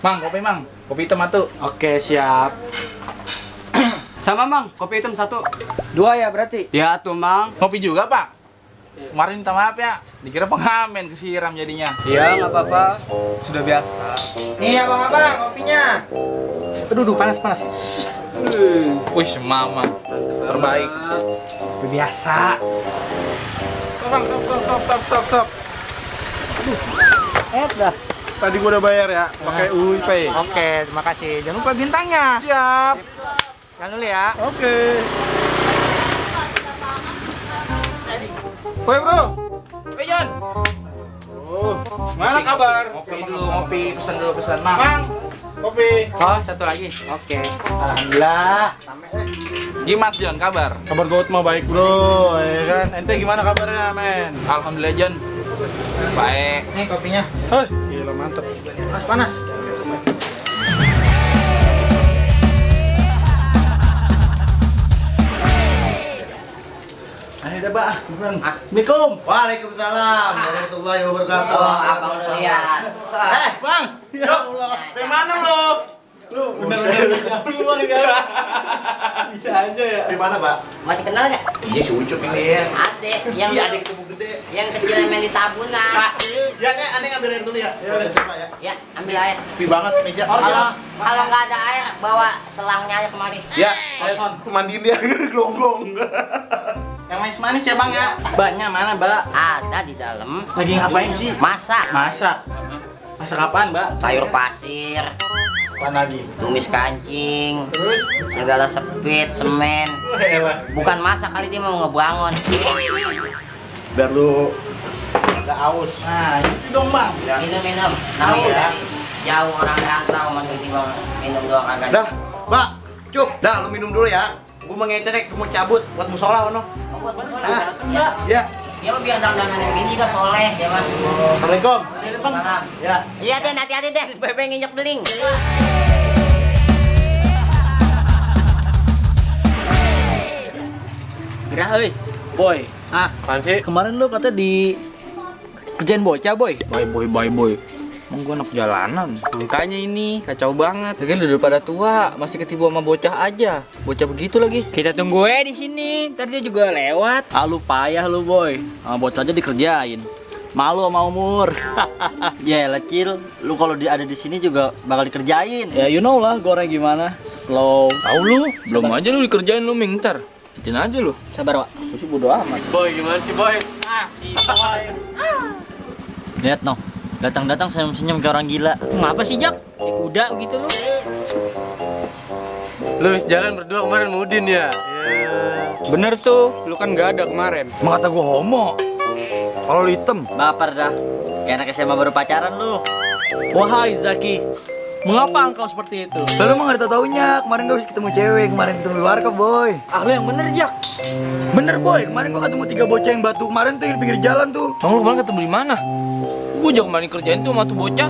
Mang, kopi mang. Kopi hitam satu. Oke, siap. Sama Mang, kopi hitam 1. 2 ya berarti? Ya tuh Mang. Kopi juga, Pak. Kemarin minta maaf ya. Dikira pengamen kesiram jadinya. Ya nggak apa-apa, sudah biasa. Nih abang-abang kopinya. Aduh, panas. Wih, mama. Terbaik. Biasa. Bang, stop. Dah. Tadi gua udah bayar ya, pakai UIP. Oke, terima kasih. Jangan lupa bintangnya. Siap. Jangan dulu ya. Oke. Woi bro, Hei, Jon. mana kabar? Ngopi dulu, ngopi. Pesan Mang. Bang, kopi. Oh, 1 lagi. Oke. Alhamdulillah. Gimana, Jon? Kabar? Kabar gua mah baik bro, ya kan? Ente gimana kabarnya men? Alhamdulillah, Jon. Baik. Nih kopinya. Hei, gila mantep. Panas. Ayo dah, Pak. Assalamualaikum. Waalaikumsalam warahmatullahi wabarakatuh. Oh, abang lihat. Bang. Yuk, dari mana lo? Lu bener-bener jauh lu bang ya? Bisa aja ya? Di mana, Pak? Masih kenal nggak? Iya, si Ucup ini ya. Adek yang Iya, ada ketemu gede. yang kecil yang main di tabunan. Ya, Nek, aneh ngambil air dulu ya. Ya, udah coba ya. Ya, ambil air. Sepi banget meja. Kalau nggak ada air, bawa selangnya aja kemari. Ya, mandiin dia gelonggong. Yang manis-manis ya bang ya. Mbaknya mana mbak? Ada di dalam. Lagi ngapain sih? Masak. Masak. Masak apaan mbak? Sayur pasir, Apaan lagi? tumis kancing, Terus? segala sepit, semen. Bukan masak kali dia mau ngebangun. Biar lu agak aus. Nah itu dong bang. Minum. Namanya dari jauh orang rantau masuk di bawah minum doang kagak. Dah, Pak. Cup. Dah, lu minum dulu ya. Gua mau ngecerek, gua mau cabut buat musola ono. Buat Ah. ya. Ya. Dia mah biar dandanan begini juga soleh dia mah. Assalamualaikum. Salam. Ya. Iya Den, hati-hati Den, bebek nginjek beling. Gerah euy. Boy. Ah, Apaan sih? kemarin lu kata di kerjain bocah, Boy. Boy. Emang gua anak jalanan. Makanya ini kacau banget. Lagi lu udah pada tua, masih ketipu sama bocah aja. Bocah begitu lagi. Kita tunggu di sini. Ntar dia juga lewat. Ah, lu payah lu, Boy. Sama bocah aja dikerjain. Malu sama umur. Ya elah Cil, lu kalau ada di sini juga bakal dikerjain. Ya you know lah goreng gimana. Slow. Tahu lu? Belum aja lu dikerjain lu mintar. Ikutin aja lu. Sabar, Pak. Aku sih bodo amat. Boy, gimana sih Boy? Ah, si Boy. Lihat noh, datang-datang senyum-senyum kayak orang gila. Ngapa sih Jak? Kayak kuda gitu lu. Lu habis jalan berdua kemarin Mudin ya? Bener tuh, lu kan gak ada kemarin. Emang kata gua homo. Kalau lu hitam. Baper dah, kayak anak SMA baru pacaran lu. Wahai Zaki, mengapa engkau seperti itu? Lalu emang gak ada tau-taunya. Kemarin gua habis ketemu cewek, kemarin ketemu di warkop, boy. Ah, lu yang bener, Jak. Bener, boy. Kemarin gua ketemu 3 bocah yang batu kemarin tuh di pinggir jalan tuh. Emang lu kemarin ketemu di mana? Gua juga kemarin kerjain tuh sama tuh bocah.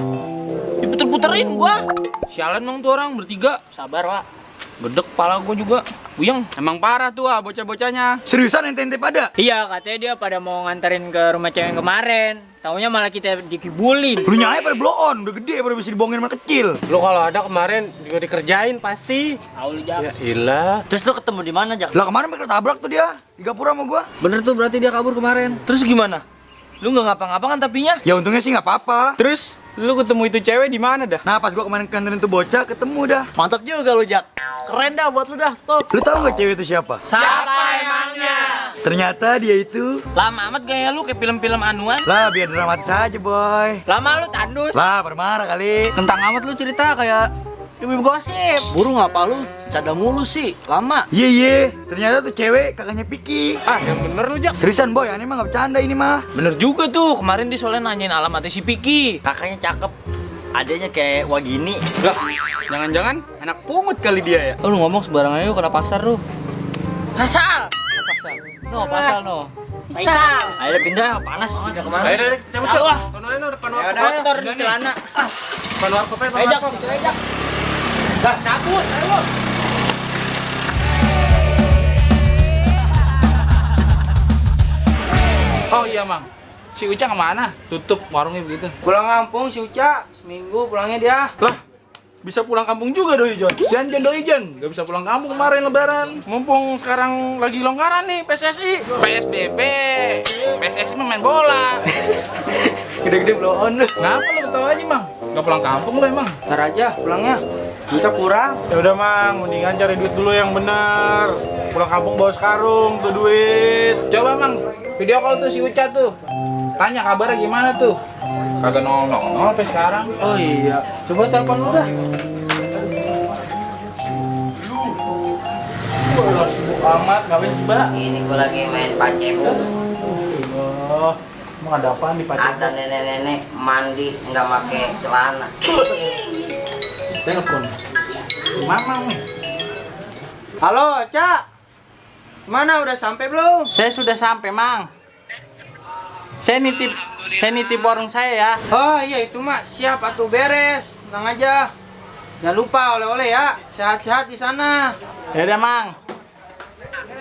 Diputer-puterin gua. Sialan dong tuh orang bertiga. Sabar, Pak. Gedek kepala gua juga. Buyeng. Emang parah tuh bocah-bocahnya. Seriusan ente-ente pada? Iya, katanya dia pada mau nganterin ke rumah cewek yang kemarin. Taunya malah kita dikibulin. Lu nyai pada blow on, udah gede, pada bisa dibohongin sama kecil. Lu kalau ada kemarin juga dikerjain pasti. Tahu lu Jak. Ya ilah. Terus lu ketemu di mana Jak? Lah kemarin mereka tabrak tuh dia, di Gapura sama gua. Bener tuh berarti dia kabur kemarin. Terus gimana? Lu nggak ngapa-ngapa kan tapinya? Ya untungnya sih nggak apa-apa. Terus lu ketemu itu cewek di mana dah? Nah pas gua kemarin kantorin tuh bocah, ketemu dah. Mantap juga lu, Jak. Keren dah buat lu dah, top. Lu tahu nggak cewek itu siapa? Siapa emangnya? Ternyata dia itu. Lama amat gaya lu kayak film-film anuan. Lah biar dramatis aja, boy. Lama lu tandus. Lah permarah kali. Tentang amat lu cerita kayak ibu gosip. Burung apa lu? Cadang mulu sih, lama. Iya, ternyata tuh cewek kakaknya Piki. Ah, yang bener lu Jak. Seriusan boy, aneh mah nggak bercanda ini mah. Bener juga tuh. Kemarin dia soalnya nanyain alamatnya si Piki. Kakaknya cakep, adanya kayak Wagini. Lah, jangan-jangan anak pungut kali dia ya? Lu ngomong sembarangan aja kena pasar lu. Asal. Pasar. No, pasar no. Faisal. Ayo pindah, panas. Ayo deh, cabut yuk. Sono aja lu depan Ya warkop. udah motor di celana. Depan warkop aja, depan Ayo Jak, warkop. situ aja Jak. Dah, cabut, ayo lu. Oh iya, Mang. Si Uca kemana? Tutup warungnya begitu. Pulang kampung si Uca, seminggu pulangnya dia. Lah, bisa pulang kampung juga Doi Jon. Sian Jon Doi Jon, gak bisa pulang kampung kemarin lebaran. Mumpung sekarang lagi longgaran nih PSSI. PSBB, PSSI main bola. Gede-gede blow on lu. Kenapa lu ketawa aja, Mang? Gak pulang kampung lu emang? Ntar aja pulangnya. Duitnya kurang. Ya udah Mang, mendingan cari duit dulu yang benar. Pulang kampung bawa sekarung tuh duit. Coba Mang, video call tuh si Uca tuh. Tanya kabarnya gimana tuh. Kagak nongol sampai sekarang. Oh iya, coba telepon lu dah. Lu sibuk amat, ngapain sih, Mbak? Ini gua lagi main pacebo. Oh, emang ada apaan di pacebo? Ada nenek-nenek mandi nggak pakai celana. Telepon. Mamang nih. Halo, Cak. Mana udah sampai belum? Saya sudah sampai, Mang. Saya nitip warung saya ya. Oh iya itu mak siap atuh beres. Tenang aja. Jangan lupa oleh-oleh ya. Sehat-sehat di sana. Ya udah, Mang.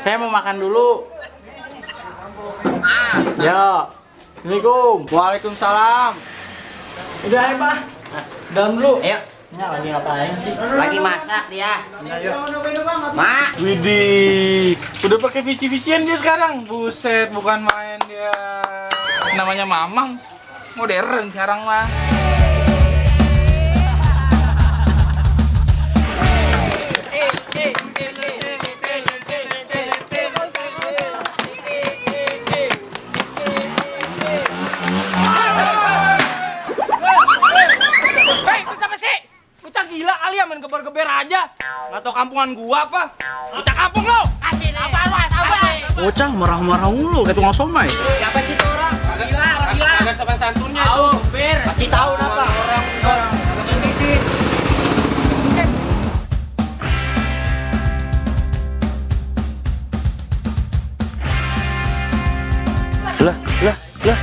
Saya mau makan dulu. Ya. Assalamualaikum. Waalaikumsalam. Udah ya, Pak. Dalam dulu. Ayo, Ya, lagi ngapain sih? lagi masak dia. Mak, Widih, udah pakai vici-vician dia sekarang. Buset, bukan main dia. Namanya Mamang. Modern sekarang mah. Hei, itu siapa sih? Bocah gila kali ya main geber-geber aja. Nggak tau kampungan gua apa. Bocah kampung lo. Kasih nih. Apa lu? Bocah marah-marah mulu kayak tukang somai. Siapa sih tuh orang? Gila, gila. Ada sopan santunnya tuh. Geber. Kasih tahu apa? Orang ini sih. Lah,